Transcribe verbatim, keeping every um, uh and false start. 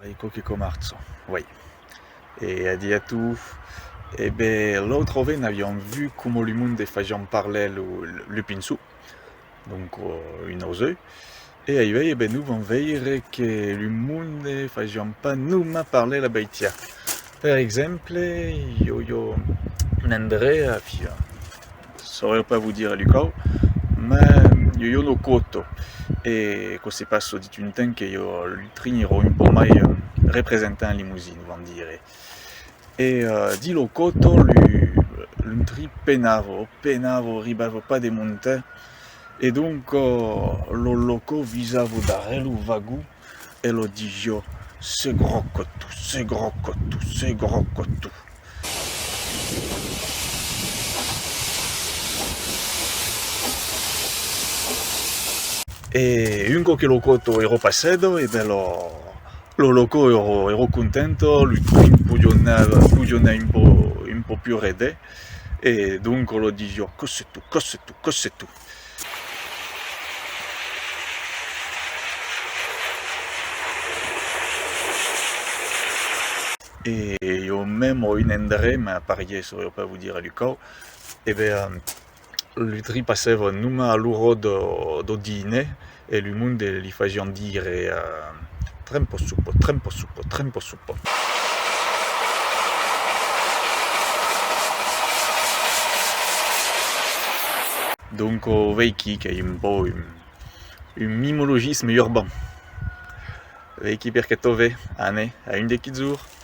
Ai quauque comarcha, uèi. E adiu a tots. E ben, l'autra vegn aviam vut coma lo monde fasiam parlar lo, lo, lo pinçon, donc, euh, un ausèu. E aüei, e ben, nos vam veire que lo monde fasiam pas nonmàs parlar la bèstia. Per exemple, i a, i a un endrech, enfin, sauriá pas vos dire lo quau, mas i a, i a una còta, e quò se passa dins un temps que i a, lo trin èra un pauc mai, eh, representat en Lemosin, vam dire. E, eh, dins la còta, lo, lo trin penava, penava, arribava pas de montar, e donc, eh, lo locò visava darrèr lo vagon, e lo disiá: "Segròca tot, segròca tot, segròca tot." E un còp que la còta èra passada, e ben lo, lo locò èra, èra content, lo trin podiá anar, podiá anar un pauc, un pauc pus rede, e donc lo disiá: "Còssa tot, còssa tot, còssa tot." E i a mème un endrech, mas parièr sauriá pas vos dire lo quau, e ben, lo trin passava nonmàs a l'ora dau, dau dinèr, e lo monde li fasiam dire, eh, "Trempa sopa, trempa sopa, trempa sopa." Donc, eh, veiquí qu'es un pauc un, un mimologisme urban. Veiquí per qué tot ve, anem, a un de quilhs jorns.